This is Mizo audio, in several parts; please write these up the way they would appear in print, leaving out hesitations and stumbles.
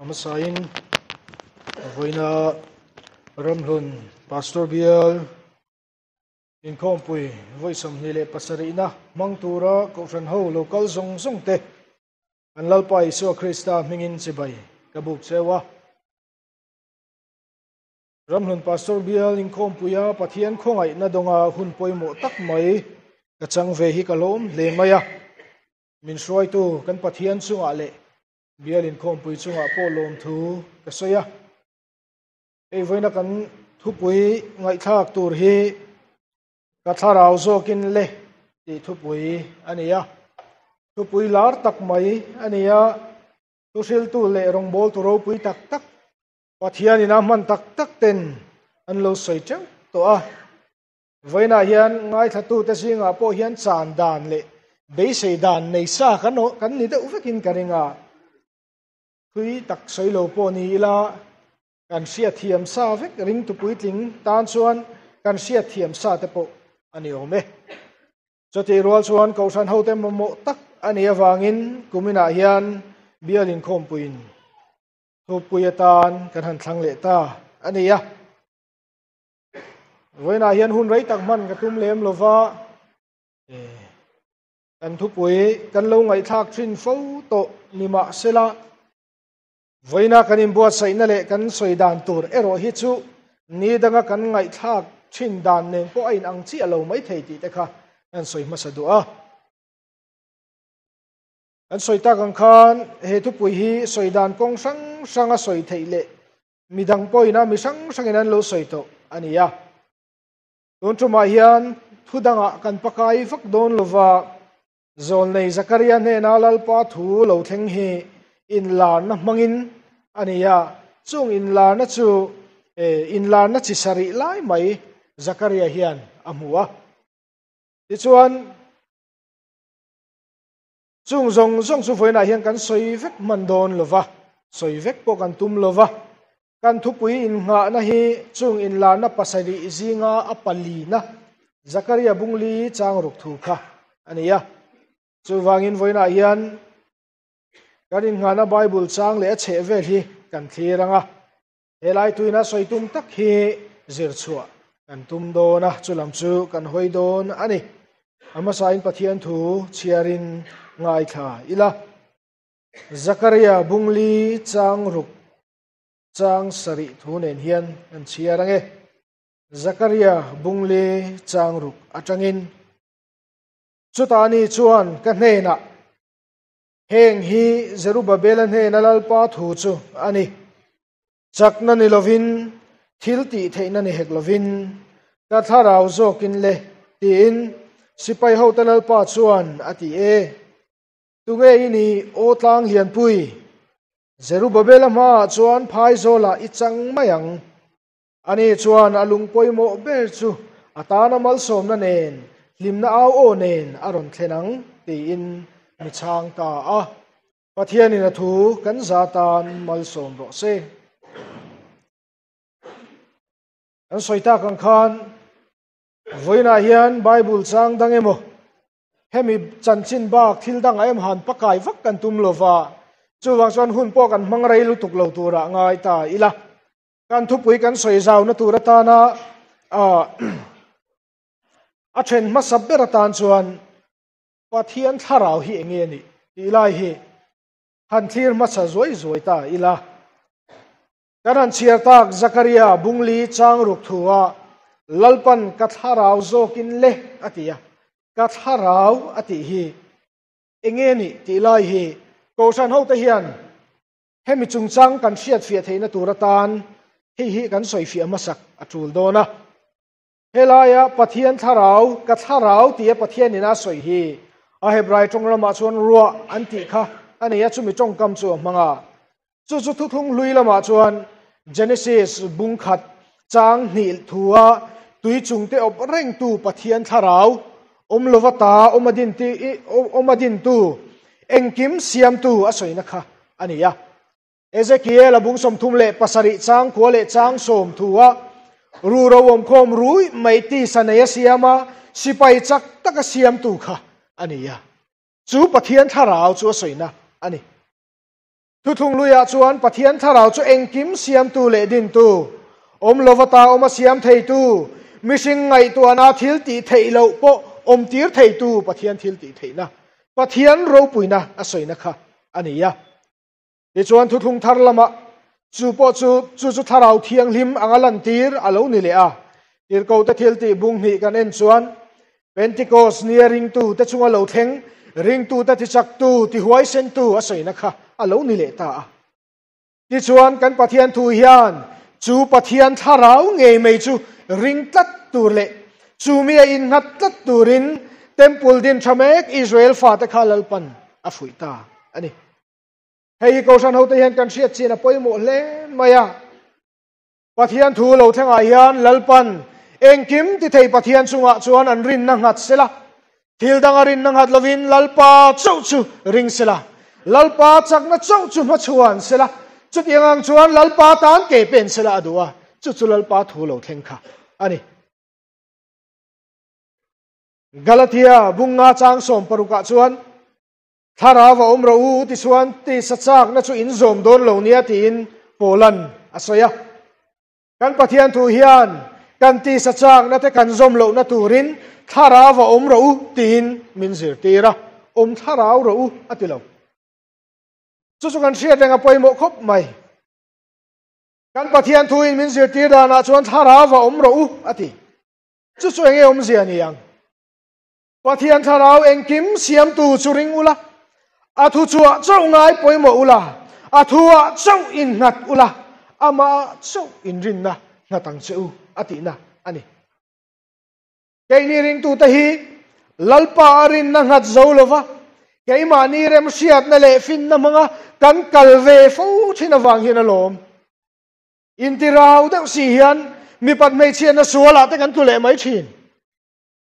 A hmasain vawiina Ramhlun Pastor Bial inkhawmpui vawi 27na hmang tura Kohhran ho lo kal zawng zawng te an Lalpa Isua Krista hmingin chibai ka buk cheu a. Ramhlun Pastor Bial inkhawmpuia Pathian khawngaihna dawnga hun pawimawh tak mai ka chang ve hi ka lawm hle mai a. Min hruaitu kan Pathian chungah leh Bial inkhawmpui chungah pawh lawmthu ka sawi a. Hei vawiina kan thupui ngaihthlak tur hi ka thlarau zawkin le tih thupui a ni a. Thupui lar tak mai a ni a, thuhriltu leh rawngbawltu ropui tak tak Pathianin a hman tak tak ten an lo sawi teuh tawh a. Vawiinah hian ngaithlatute zingah pawh hian chan dan leh beisei dan nei sa kan kan ni deuh vekin ka ring a. Thui tak sawi lo pawh ni ila kan hriatthiam sa vek ringtu puitling tan chuan kan hriatthiam sa te pawh a ni awm e. Chutih rual chuan Kohhran hote mamawh tak a nih avangin kuminah hian Bial inkhawmpuiin thupui atan kan han thlang leh ta a ni a. Vawiinah hian hun rei tak hman ka tum lem lova, kan thupui kan lo ngaihthlak thin fo tawh ni mahsela, vawiina kan inbuatsaihna leh kan sawi dan tur erawh hi chu ni danga kan ngaihthlak thin dan nen pawh a inang chiah lo maithei tih te kha kan sawi hmasa duh a. Kan sawi tak ang khan he thupui hi sawi dan kawng hrang hranga sawi theih leh Midang pawhin a mi hrang hrangin an lo sawi tawh a ni a. Tun tumah hian thu dangah kan pakai vak dawn lova, Zawlnei Zakaria hnena Lalpa thu lo thleng hi inlarna hmangin a ni a. Chung inlarna chu inlarna chi sarih lai mai Zakaria hian a hmu a. Tichuan, Chung zawng zawng chu vawiinah hian kan sawi vek hman dawn lo va, sawi vek pawh kan tum lo va. Kan thupui innghahna hi chung inlarna pasarih zinga a palina Zakaria Bungli chang ruk thu kha a ni a. Chuvangin vawiinah hian kan innghahna Bible chang leh a chheh vel hi kan thlir ang a. Helai tuina sawi tum tak hi zir chhuah kan tum dawn a, chulam chu kan hawi dawn a ni. A hmasain Pathian thu chhiarin ngaithla ila. Zakaria Bungli chang ruk chang sarih thu nen hian kan chhiar ange. Zakaria Bungli chang ruk atangin, Chutah ni chuan ka hnenah, Heng hi Zerubabela hnena Lalpa thu chu a ni. Chakna ni lovin, thil tih theihna ni hek lovin, ka thlarau zawkin le, tiin sipai hote Lalpa chuan a ti e. Tunge i nih, aw tlang lianpui? Zerubabela hmaah chuan phaizawlah i chang mai ang. Ani chuan a lung pawimawh ber chu a tana malsawmna nen, hlimna au aw nen a rawn thlen ang, tiin mi chhang ta a. Pathianin a thu kan za tan malsawm rawh se. Kan sawi tak ang khan vawiinah hian Bible chang dang emaw hemi chanchin bak thil dangah em han pakai vak kan tum lova, chuvang chuan hun pawh kan hmang rei lutuk lo turah ngai ta ila. Kan thupui kan sawi zauna tur atana a then hmasa ber atan chuan Pathian thlarau hi enge a nih tih lai hi han thlir hmasa zuai zuai ta ila. Kan han chhiar tak Zakaria Bungli chang ruk thua Lalpan ka thlarau zawkin le a ti a, ka thlarau a tih hi enge a nih tih lai hi Kohhran hote hian Hemi chungchang kan hriatfiah theihna tur atan hei hi kan sawifiah hmasak a tul dawn a. Helaia Pathian thlarau, ka thlarau tia Pathianin a sawi hi a Hebrai tawng ramah chuan ruah an tih kha a nei a, chumi tawngkam chu a hmang a. Chu chu thuthlung hlui lamah chuan Genesis bung khat chang hnih thua tui chungte awp rengtu Pathian thlarau awm lova ta awm a din ti awm a dintu engkim siamtu a sawina kha a ni a. Ezekiel a bung 37 chang khua leh chang sawm thua ru ro awm khawm rui mai tisa nei a siam a, sipai chak taka siamtu kha a ni a. Chu Pathian thlarau chu a sawina a ni. Thuthlung luiah chuan Pathian thlarau chu engkim siamtu leh dintu, awm lova ta awma siam theitu, mihring ngaihtuahna thil tih theih loh pawh awmtir theitu Pathian thil tih theihna, Pathian ropuina a sawina kha a ni a. Tichuan thuthlung thar lamah chu pawh chu chu chu thlarau thianghlim anga lantir a lo ni leh a. Tirhkohte thil tih bung hnih kan en chuan Pentikos nia ringtute chunga lo thleng, ringtute tichaktu, tihuaisentu a sawina kha a lo ni leh ta a. Tichuan kan Pathian thu hian chu Pathian thlarau ngei mai chu ring tlat tur leh chu mi a innghat tlat turin Temple din tha mek Israel fate kha Lalpan a fuih ta a ni. Hei hi Kohhran hote hian kan hriat chin a pawimawh hle mai a. Pathian thu lo thlengah hian Lalpan engkim ti thei Pathian chungah chuan an rinna nghat sela, thil danga rinna nghat lovin Lalpa chauh chu ring sela, Lalpa chakna chauh chu hmachhuan sela, chutiang ang chuan Lalpa tan ke pen sela a duh a, chu chu Lalpa thu lo thleng kha a ni. Galatia bunga chang 16ah chuan Thlarau a awm rawh u tichuan tisa chakna chu in zawm dawn lo nia tiin Paulan a sawi a. Kan Pathian thu hian kan tisa chakna te kan zawm lohna turin thlarau a awm rawh u tiin min zirtir a, awm thlarau rawh u a ti lo. Chu chu kan hriat reng a pawimawh khawp mai. Kan Pathian thuin min zirtir danah chuan thlarau a awm rawh u a ti. Chu chu enge awmzia ni ang? Pathian thlarau engkim siamtu chu ring ula, a thu chhuah chauh ngai pawimawh ula, a thuah chauh innghat ula, amah chauh inrinna nghat ang che u a tihna a ni. Keini ringtute hi Lalpa a rinna nghat zo lova, keimahni remhriatna leh finna hmanga kan kal ve fo thin avang hian a lawm. Intirau deuh si hian mipat hmeichhiatna sualah te kan tlu leh mai thin.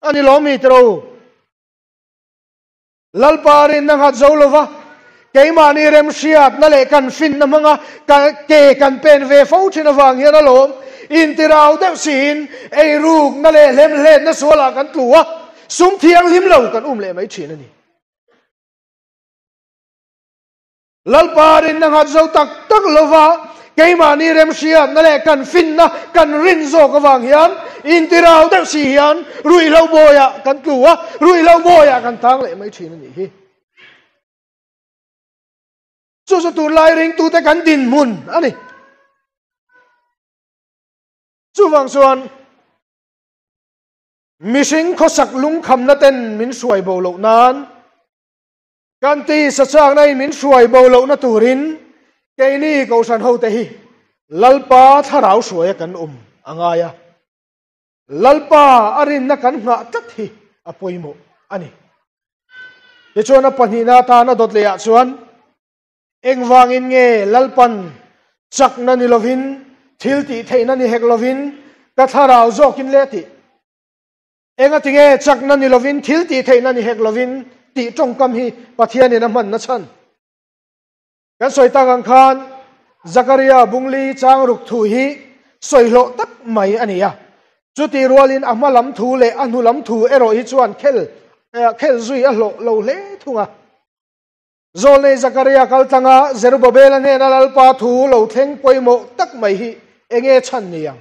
A ni lawm mi tiro. Lalpa rinna nghat zo lova, keimahni remhriatna leh kan finna hmanga ke kan pen ve fo thin avang hian a lawm. Intirau deuh siin eirukna leh hlemhletna sualah kan tlu a, sum thianghlim lo kan um leh mai thin a ni. Lalpa rinna nghat zo tak tak lova keimahni remhriatna leh kan finna kan rin zawk avang hian intirau deuh si hian ruihhlo bawiah kan tlu a, ruihhlo bawiah kan tang leh mai thin a nih hi. Chu chu tunlai ringtute kan dinhmun a ni. Chuvang chuan mihring khawsak lungkhamna ten min hruai bo loh nan Kan ti sachakna in min hruai bo lohna turin keini Kohhran hote hi Lalpa thlarau hruaia kan awm a ngai a. Lalpa a rinna kan nghah tlat hi a pawimawh a ni. Tichuan a pahnihna atana dawt lehah chuan engvangin nge Lalpan chakna ni lovin thil tih theihna ni hek lovin ka thlarau zawkin le tih. Engati nge chakna ni lovin thil tih theihna ni hek lovin tih tawngkam hi Pathianin a hmanna chhan? Kan sawi tak ang khan Zakaria bungli chang ruk thu hi sawi hlawh tak mai a ni a. Chutih rualin a hma lam thu leh a hnu lam thu erawh hi chuan khel khel zui a hlawh lo hle thung a. Zawlnei Zakaria kal tlanga Zerubabela hnena Lalpa thu lo thleng pawimawh tak mai hi enge chhan ni ang?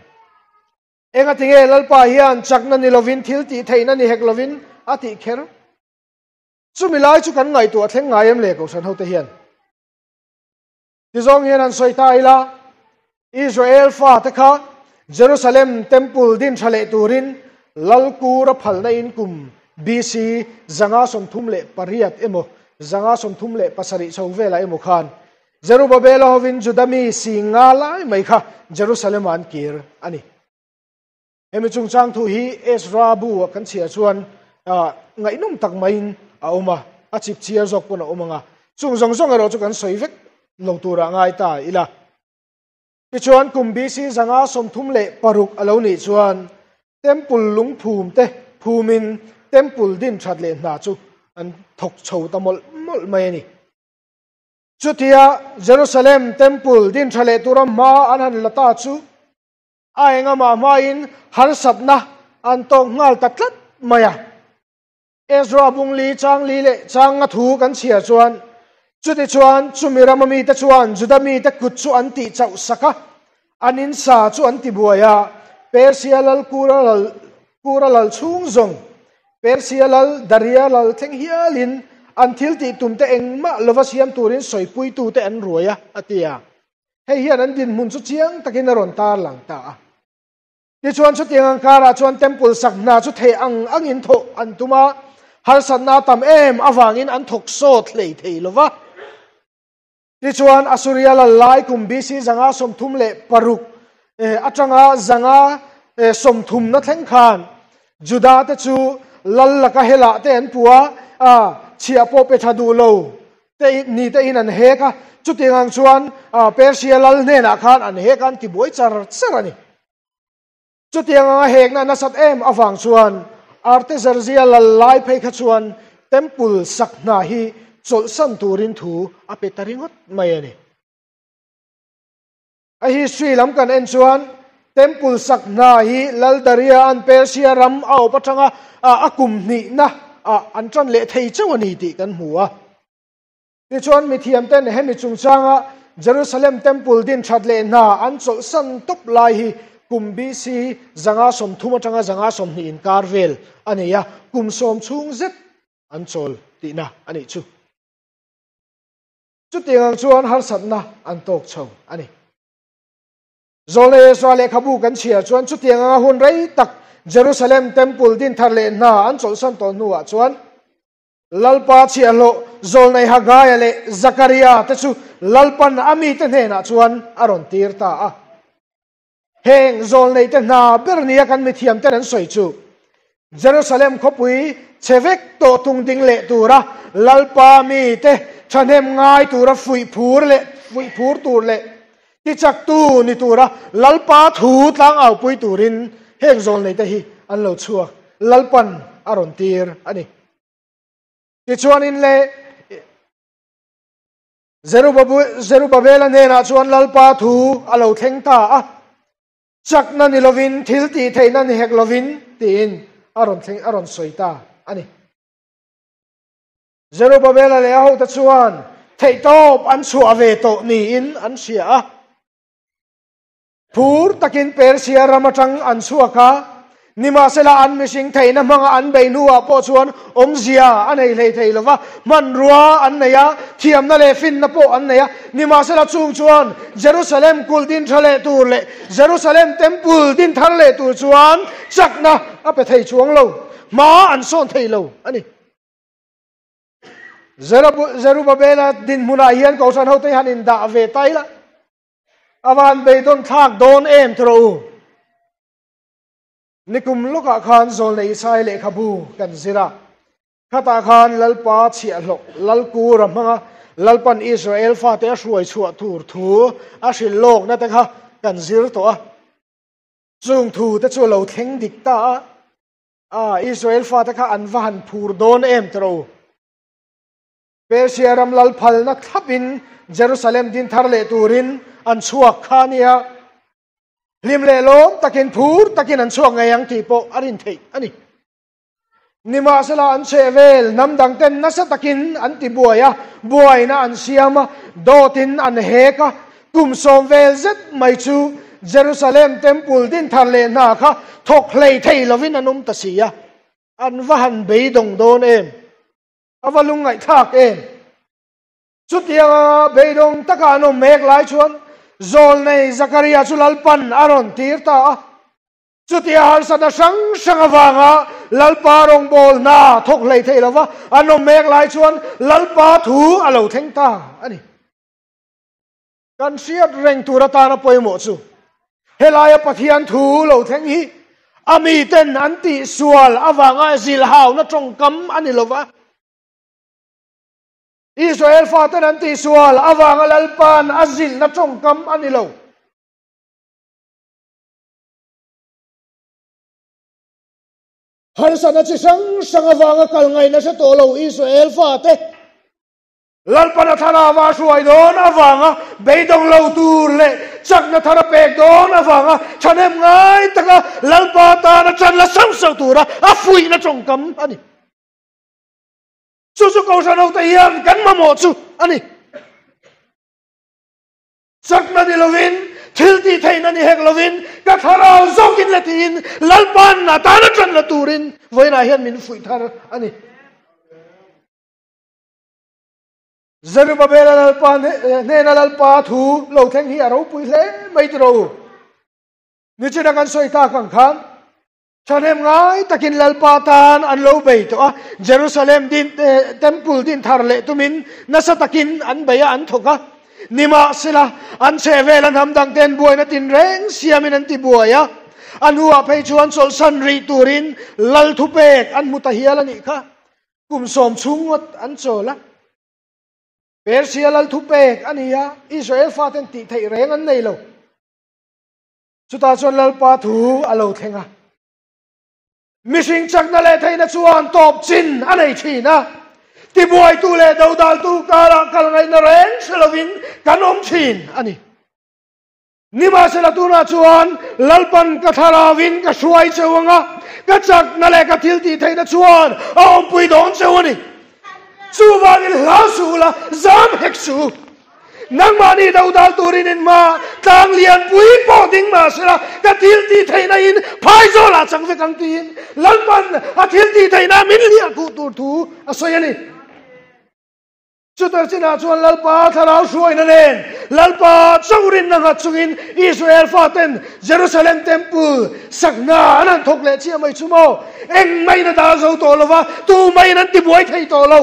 Engati nge Lalpa hian chakna ni lovin thil tih theihna ni hek lovin a tih kher? Chumi lai chu kan ngaihtuah thleng ngai em le Kohhran hote hian? Tizawng hian an sawi ta ila, Israel fate kha Jerusalem Temple din tha leh turin Lalkura phalna in kum BC 538 emaw 537 chho velah emaw khan Zerubabela hovin Juda mi si nga lai mai kha Jerusalem ah an kir a ni. Hemi chungchang thu hi Ezra bu ah kan chhiar chuan ngaihnawm tak maiin a awm a, a chip chhiar zawk pawn a awm ang a, chung zawng zawng erawh chu kan sawi vek lo turah ngai ta ila. Tichuan kum BC 536 a lo nih chuan Temple lungphum te phumin Temple din that leh hna chu an thawk chho ta mawlh mawlh mai a ni. Chutia Jerusalem Temple din tha leh tura hma an han la ta chu a engamah hmain harsatna an tawk nghal ta tlat mai a. Ezra bungli changli leh changa thu kan chhiar chuan. Chutichuan, chumi rama mite chuan Juda mite kut chu an tih chauh sak a, an in sa chu an tibuai a, Persia lal Kura lal Kura lal chhung zawng, Persia lal Daria lal thleng hialin an thil tih tumte engmah lova siam turin sawipuitute an ruai a, a ti a. Hei hian an dinhmun chu chiang takin a rawn tarlang ta a. Tichuan chutiang ang karah chuan temple sak hna chu theih ang angin thawh an tum a, harsatna a tam em avangin an thawk sawt hlei thei lo va. Tichuan Asuria lal lai kum BC 136 atanga 130 na thleng khan Juda te chu lal laka helah te an puh a, chhiah pawh pe tha duh lo te ni te in an hek a, chutiang ang chuan Persia lal hnenah khan an hek a, an ti buai char char a ni. Chutiang anga hekna nasat em avang chuan Artaxerxes lal lai phei kha chuan temple sak hna hi chawlhsan turin thu a pe ta ringawt mai a ni. A history lam kan en chuan Temple sak hna hi Lal Daria an Persia ram a awp atanga a kum hnihna ah an tan leh thei chauh a ni tih kan hmu a. Tichuan mithiam ten hemi chungchanga Jerusalem Temple din that leh hna an chawlhsan tawp lai hi kum BC 130 atanga 120 inkar vel a nei a, kum sawm chhung zet an chawl tihna a nih chu. Chutiang ang chuan harsatna an tawk chho a ni. Zawlnei Ezra lehkhabu kan chhiar chuan chutiang anga hun rei tak Jerusalem Temple din thar leh hna an chawlhsan tawh hnuah chuan Lalpa chhiahhlawh Zawlnei Hagaia leh Zakaria te chu Lalpan a mite hnenah chuan a rawn tir ta a. Heng zawlnei te hna ber nia kan mithiam ten an sawi chu Jerusalem khawpui chhe vek tawh tung ding leh tura Lalpa mite thahnem ngai tura fuih phur leh fuih phur tur leh tichaktu ni tura Lalpa thu tlang aupui turin heng zawlnei te hi an lo chhuak Lalpan a rawn tir a ni. Tichuanin le Zerubabela hnenah chuan Lalpa thu a lo thleng ta a, chakna ni lovin, thil tih theihna ni hek lovin tiin a rawn thleng, a rawn sawi ta a ni. Zerubabela leh a hote chuan theihtawp an chhuah ve tawh niin an hria a. Phur takin Persia ram atang an chhuak a, nimahsela an mihring theihna hmanga an bei hnuah pawh chuan awmzia a nei hlei thei lo va, hmanrua an nei a, thiamna leh finna pawh an nei a, nimahsela chung chuan Jerusalem kulh din tha leh tur leh Jerusalem Temple din thar leh tur chuan chakna a pe thei chuang lo, hma an sawn thei lo a ni. Zerubabela dinhmunah hian Kohhran hote hi han indah ve ta ila. A van beidawn thlak dawn em tawh rawh u. Nikum lawkah khan Zawlnei Isai lehkhabu kan zir a. Khatah khan Lalpa chhiahhlawh Lalkura hmanga Lalpan Israel fate a hruai chhuah tur thu a hrilh lawkna te kha kan zir tawh a. Chung thu te chu a lo thleng dik ta a. A Israel fate kha an va han phur dawn em tawh rawh u. Persia ram lal phalna thlapin Jerusalem din thar leh turin an chhuak kha a nia. Hlim leh lawm takin phur takin an chhuak ngei ang tih pawh a rin theih a ni. Nimahsela an chheh vel hnam dang ten nasa takin an ti buai a, buaina an siam a, dawtin an hek a, kum sawm vel zet mai chu Jerusalem Temple din thar leh hna kha thawk hlei thei lovin an awm ta si a, an va han beidawng dawn em? A va lungngaihthlak em? Chutianga beidawng taka an awm mek lai chuan Zawlnei Zakaria chu Lalpan a rawn tir ta a. Chutia harsatna hrang hrang avanga Lalpa rawngbâwl hna thawk hlei thei lova an awm mek lai chuan Lalpa thu a lo thleng ta a ni. Kan hriat reng tur atana pawimawh chu helaia Pathian thu lo thleng hi a miten an tih sual avanga zilhauna tawngkam a ni lova. Israel faten an tih sual avanga Lalpan a zilhna tawngkam a ni lo. Harsatna chi hrang hrang avanga kal ngaihna hre tawh lo Israel fate Lalpan a thlarau a hruai dawn avanga beidawng lo tur leh chakna thar a pek dawn avanga thahnem ngai taka Lalpa tana chan la sauh sauh tura a fuihna tawngkam a ni. Chu chu Kohhran hote hian kan mamawh chu a ni. lovin, thil tih theihna ni hek lovin, ka thlarau zawkin le tiin Lalpan a tana ṭan la turin vawiinah hian min fuih thar a ni. Zerubabela Lalpa hnena Lalpa thu lo thleng hi a ropui hle mai tiraw u. Nichina kan sawi tak ang khan Thahnem ngai takin Lalpa tan an lo bei tawh a, Jerusalem din Temple din thar leh tumin nasa takin an bei a, an thawk a. Nimahsela, an chhehvela hnam dangte'n buaina tinreng siamin an ti buai a, a hnuah phei chuan chawlhsan rih turin Lal thupek an hmu ta hial a nih kha. Kum sawm chhung ngawt an chawl a. Persia Lal thupek a ni a, Israel faten tih theih reng an nei lo. Chutah chuan Lalpa thu a lo thleng a. Mihring chakna leh theihna chuan tawp chin a nei thin a. Tibuaitu leh dodaltu karah kal ngaihna reng hre lovin kan awm thin a ni. Nimahsela tunah chuan Lalpan ka thlarauvin ka hruai cheu ang a, ka chakna leh ka thiltih theihna chuan a awmpui dawn cheu a ni. Chuvangin hlau suh ula, zam hek suh. Nangmahni dodal turin in hma tlang lianpui pawh ding mah sela, ka thil tih theihna in phai zawlah chang vek ang tiin Lalpan a thil tih theihna min hliah khuh tur thu a sawi a ni. Chutar chinah chuan Lalpa thlarau hruaina nen Lalpa chaurinna nghat chungin Israel faten Jerusalem Temple sakna an han thawk leh chiah mai chu maw? Engmah in a dal zo tawh lo va, tumah in an tibuai thei tawh lo.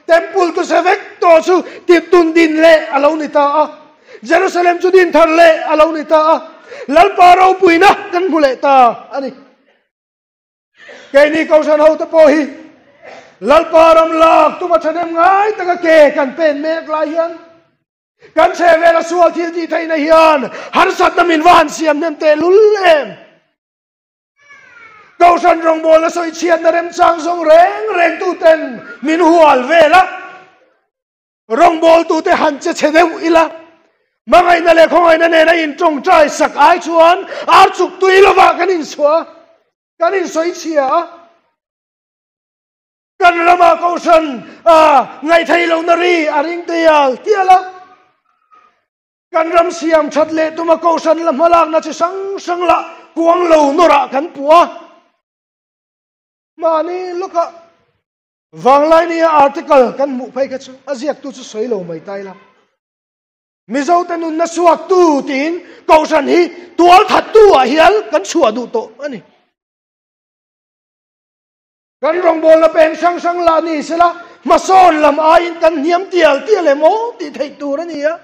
Temple tu se vek tawh chu tun din leh a lo ni ta a, Jerusalem chu din thar leh a lo ni ta a, Lalpa ropuina kan hmu leh ta a ni. Keini Kohhran hote pawh hi Lalpa ram lak tuma thahnem ngai taka ke kan pen mek lai hian kan chhehvela sual thil tih theihna hian harsatna min va han siam hnem tehlul em? Kohhran rawngbawlna sawi chhiatna remchang zawng reng reng tuten min hual vel a, rawngbawltute han che chhe deuh ila, hmangaihna leh khawngaihna nena intawngtai sak ai chuan ar chuk tui lovah kan inchhuah a, kan insawi chhia a. Kan ramah Kohhran ngaihtheih lohna ri a ring tial tial a. Kan ram siam that leh tuma Kohhran la hmalakna chi hrang hrang lah kuang lo nawrah kan puh a. Mahni lawkah Vanglai nia article kan hmuh phei kha chu a ziaktu chu sawi lo mai ta ila. Mizote nunna suaktu tiin Kohhran hi tual thattu ah hial kan chhuah duh tawh a ni. Kan rawngbawlna peng hrang hrang lah ni sela, hmasawn lam aiin kan hniam tial tial em aw tih theih tur a ni a.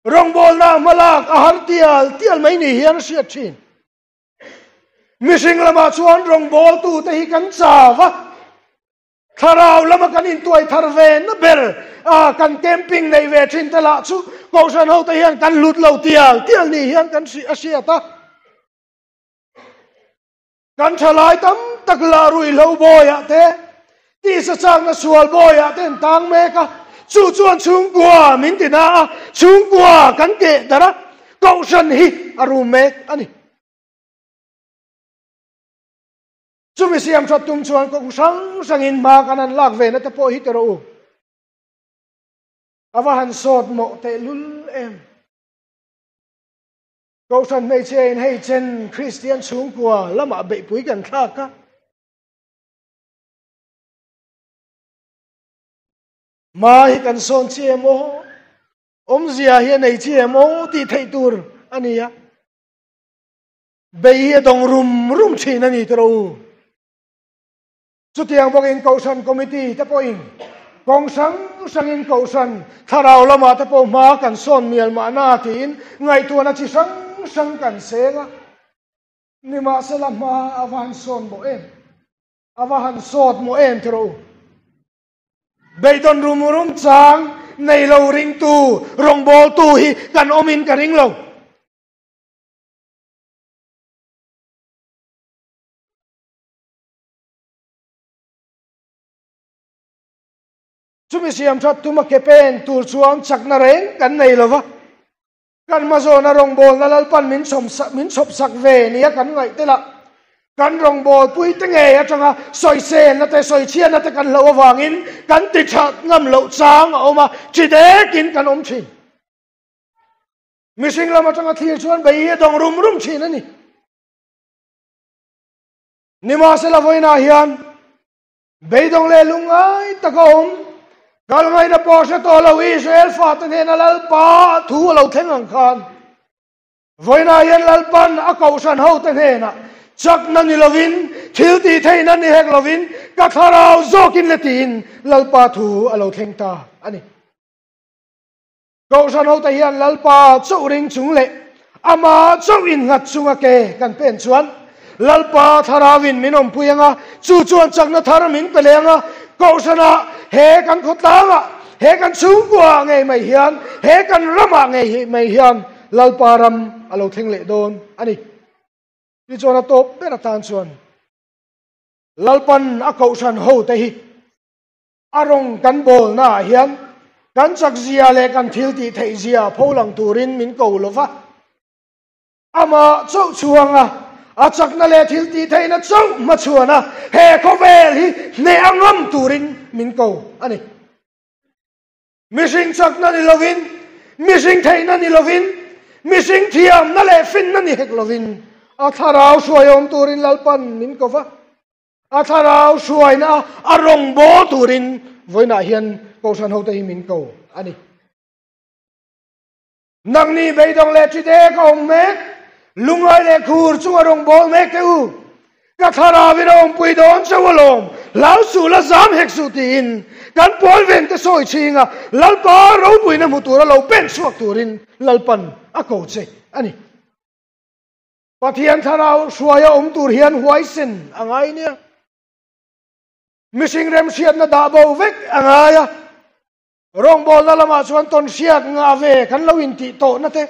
Rawngbawlna hmalak a har tial tial mai ni hian a hriat thin. Mihring lamah chuan rawngbawltute hi kan chau a, thlarau lama kan intuai thar ve na ber a, kan camping neih ve thin te lah chu Kohhran hote hian kan hlut lo tial tial ni hian kan a hriat a. Kan thalai tam tak lah ruihhlo bawiah te, tisa chakna sual bawiah te an tang mek a, chu chuan chhungkua min ti na a, chhungkua kan keh darh a, Kohhran hi a rum mek a ni. Chumi siam that tum chuan kawng hrang hrangin hma kan han lak ve na te pawh hi ti rawh u. A va han sawt mawh tehlul em. Kohhran hmeichhia in hei chen Kristian chhungkua lamah beihpui kan thlak a. Hma hi kan sawn chi em aw? Awmzia hi a nei chi em aw tih theih tur a ni a. Bei hi a dawng rum rum thin a ni tawh u. Chutiang bawkin Kohhran Committee te pawhin kawng hrang hrangin Kohhran thlarau lamah te pawh hma kan sawn mial mahna tiin ngaihtuahna chi hrang hrang kan seng a. Nimahsela hma a va han sawn mawh em? A va han sawt mawh em ti rawh u. Beidawn rum rum chang nei lo ringtu rawngbawltu hi kan awmin ka ring lo. Chumi siam that tuma ke pen tur chuan chakna reng kan nei lo va, kan hmazawna rawngbawlna Lalpan min min chhawp sak ve nia kan ngaih tel a, kan rawngbawlpui te ngei atanga sawiselna te sawichhiatna te kan hlauh avangin kan ti that ngam loh chang a awm a, chi dekin kan awm thin. Mihring lam atanga thlir chuan bei hi a dawng rum rum thin a ni. Nimahsela vawiinah hian beidawng leh lungngai taka awm kal ngaihna pawh hre tawh lo Israel fate hnena Lalpa thu a lo thleng ang khan vawiinah hian Lalpan a kohhran hote hnenah chakna ni lovin thil tih theihna ni hek lovin ka thlarau zawkin le tiin Lalpa thu a lo thleng ta a ni. Kohhran hote hian Lalpa chauh ring chung leh Amah chauh innghat chunga ke kan pen chuan Lalpa thlarauin min awmpui anga, chu chuan chakna thar min pe leh anga, Kohhranah he kan khawtlangah, he kan chhungkuaah ngei mai hian, he kan ramah ngei mai hian Lalpa ram a lo thleng leh dawn a ni. Tichuan a tawp ber atan chuan Lalpan a Kohhran hote hi A rawng kan bawlnaah hian kan chakzia leh kan thil tih theihzia pholang turin min ko lo va. Amah chauh chhuanga a chakna leh thil tih theihna chauh hmachhuana he khawvel hi hneh a ngam turin min ko a ni. Mihring chakna ni lovin, mihring theihna ni lovin, mihring thiamna leh finna ni hek lovin a thlarau hruaiawm turin Lalpan min ko va. A thlarau hruaina a rawng bawl turin vawiinah hian Kohhran hote hi min ko a ni. Nangni beidawng leh ṭi dek a awm mek, lungngai leh khur chunga rawng bawl mek teh u. Ka thlarauin a awmpui dawn chauh alawm, hlau suh la zam hek suh tiin kan pawl vente sawi chhinga Lalpa ropuina hmu tura lo pen chhuak turin Lalpan a ko che a ni. Pathian thlarau hruaia awm tur hian huaisen a ngai nia. Mihring remhriatna dah bo vek a ngai a. Rawngbawlna lamah chuan tawn hriat ngah ve kan lo intih tawhna te,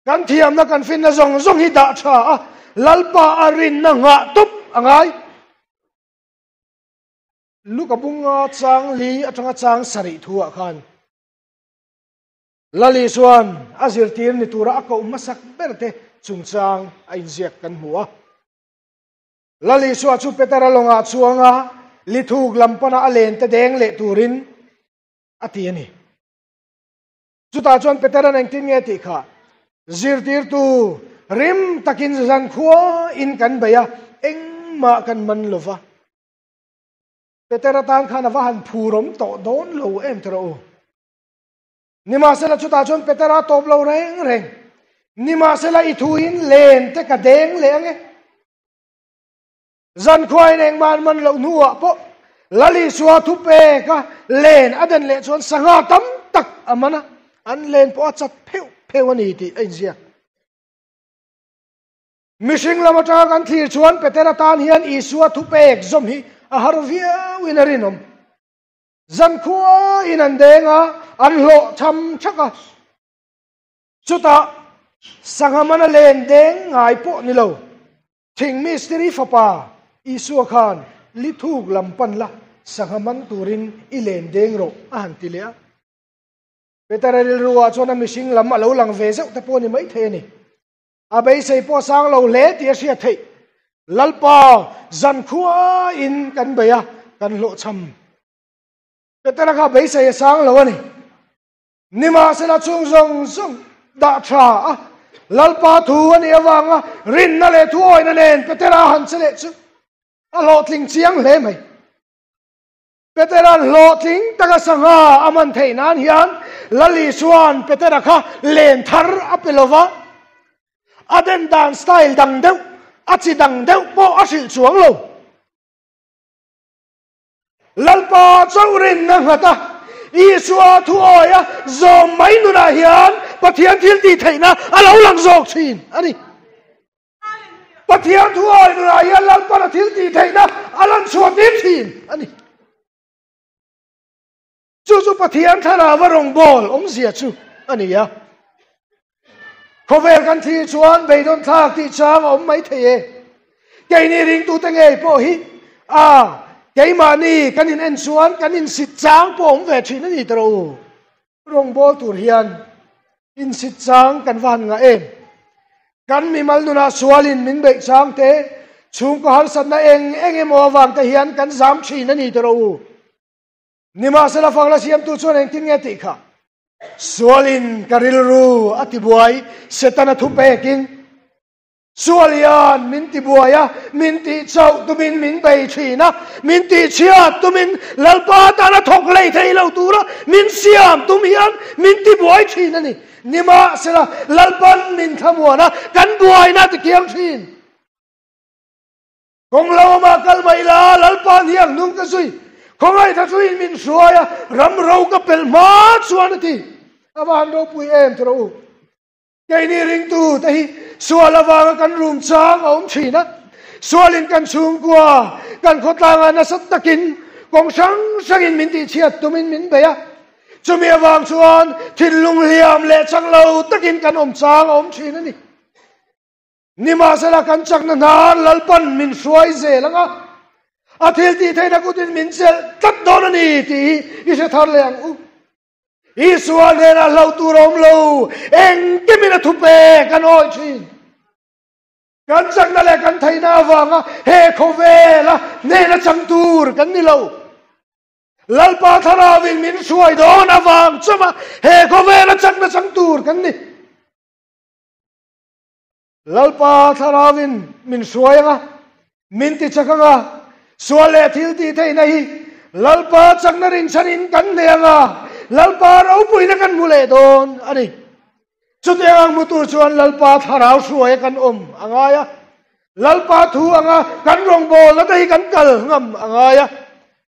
kan thiamna kan finna zawng zawng hi dah tha a, Lalpa a rinna nghah tawp a ngai. Luka bunga chang li atanga chang sarih thu ah khan Lali chuan a zirtir ni tura a koh hmasak ber te chungchang a inziak kan hmu a. Lali chua chu Petera lawngah chuanga lithuk lam pana a len te deng leh turin a ti a ni. Chutah chuan Petera'n engtin nge tih kha zirtirtu rim takin zankhua in kan bei a, engmah kan man lo va. Petera tan khan a va han phurawm tawh dawn lo em tawh rawh u. Nimahsela chutah chuan Petera tawp lo reng reng. Nimahsela i thuin len te ka deng leh ange. Zankhuain engmah an man loh hnuah pawh Lal Isua thu peka len a den leh chuan sangha tam tak a man a, an len pawh a chat pheuh pheuh a ni tih a inziak. Mihring lam atanga kan thlir chuan Petera tan hian Isua thu pek zawm hi a har viauin a rinawm. Zankhua in an deng a, an hlawh tham thak a. Chutah sangha mana len deng ngai pawh ni lo, thing mistiri fapa Isua khan lithuk lam pan la, sangha man turin i len deng rawh a han ti leh a. Petera rilruah chuan a mihring lam a lo lang ve zeuh te pawh ni maithei a ni. A beisei pawh sang lo hle tih a hriat theih. Lalpa zankhua in kan bei a, kan hlawhchham. Petera kha beisei a sang lo a ni. Nimahsela chung zawng zawng dah tha a, Lalpa thu a nih avanga rinna leh thuawihna nen Petera han che leh chu a hlawhtling chiang hle mai. Petera'n hlawhtling taka sangha a man theih nan hian Lal Isua'n Petera kha len thar a pe lo va, a den dan style dang deuh, a chi dang deuh pawh a hrilh chuang lo. Lalpa chauh rinna nghat a, Isua thuawi a zawm mai nunah hian Pathian thil tih theihna a lo lang zawk thin a ni. Pathian thuawi nunah hian Lalpan a thil tih theihna a lan chhuah tir thin a ni. Chu chu Pathian thlarau a rawngbâwl awmzia chu a ni a. Khawvel kan thlir chuan beidawn thlak tih chang a awm mai thei e. Keini ringtute ngei pawh hi a keimahni kan in en chuan kan insit chang pawh awm ve thin a ni tawh u. Rawngbâwl tur hian insit chang kan va han ngah em? Kan mimal nunah sualin min beih chang te, chhungkaw harsatna eng eng emaw avang te hian kan zam thin a ni tawh rawh u. Nimahsela fakla siamtu chuan engtin nge tih kha? Sualin ka rilru a tibuai, Setana thupekin sual hian min tibuai a, min tih chauh tumin min bei thin a, min tih chhiat tumin Lalpa tana thawk hlei thei lo tura min siam tum hian min tibuai thin a ni. Nimahsela, Lalpan min thlamuan a, kan buaina a tikiang thin. Kawng lo awmah kal mai la, Lalpa hniang hnung ka zui. Khawngaih tha thuin min hruai a, ram ro ka pelh hma chuan a ti. A va han ropui em tawh rawh u. Keini ringtu te hi sual avanga kan rum chang a awm thin a. Sualin kan chhungkua, kan khawtlangah nasa takin kawng hrang hrangin min tihchhiat tumin min bei a. Chumi avang chuan thinlung hliam leh chang lo takin kan awm chang a awm thin a ni. Nimahsela kan chakna hnar Lalpan min hruai zel ang a, a thil tih theihna kutin min chelh tlat dawn a ni tih hi i hre thar leh ang u. Isua hnenah hlauh tur a awm lo, engkimin a thupe kan awi thin. Kan chakna leh kan theihna avanga he khawvela hnena chang tur kan ni lo. Lalpa Thlarauin min hruai dawn avang chauha he khawvela chakna chang tur kan ni. Lalpa Thlarauin min hruai anga, min ti chak anga, sual leh thil tih theihna hi Lalpa chakna rinchhanin kan nei anga, Lalpa ropuina kan hmu leh dawn a ni. Chutiang ang hmu tur chuan Lalpa Thlarau hruaia kan awm a ngai a, Lalpa thu anga kan rawngbawlna te hi kan kal ngam a ngai a.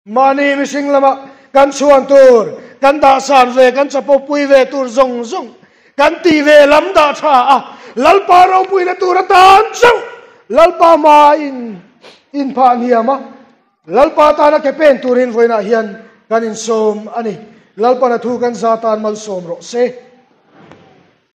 Mahni mihring lama kan chhuan tur, kan dahsan ve, kan chapawpui ve tur zawng zawng kan tih ve lam dah tha a, Lalpa ropuina tur atan chauh Lalpa hma in inphah hniam a, Lalpa tana ke pen turin vawiinah hian kan insawm a ni. Lalpana thu kan za tan malsawm rawh se.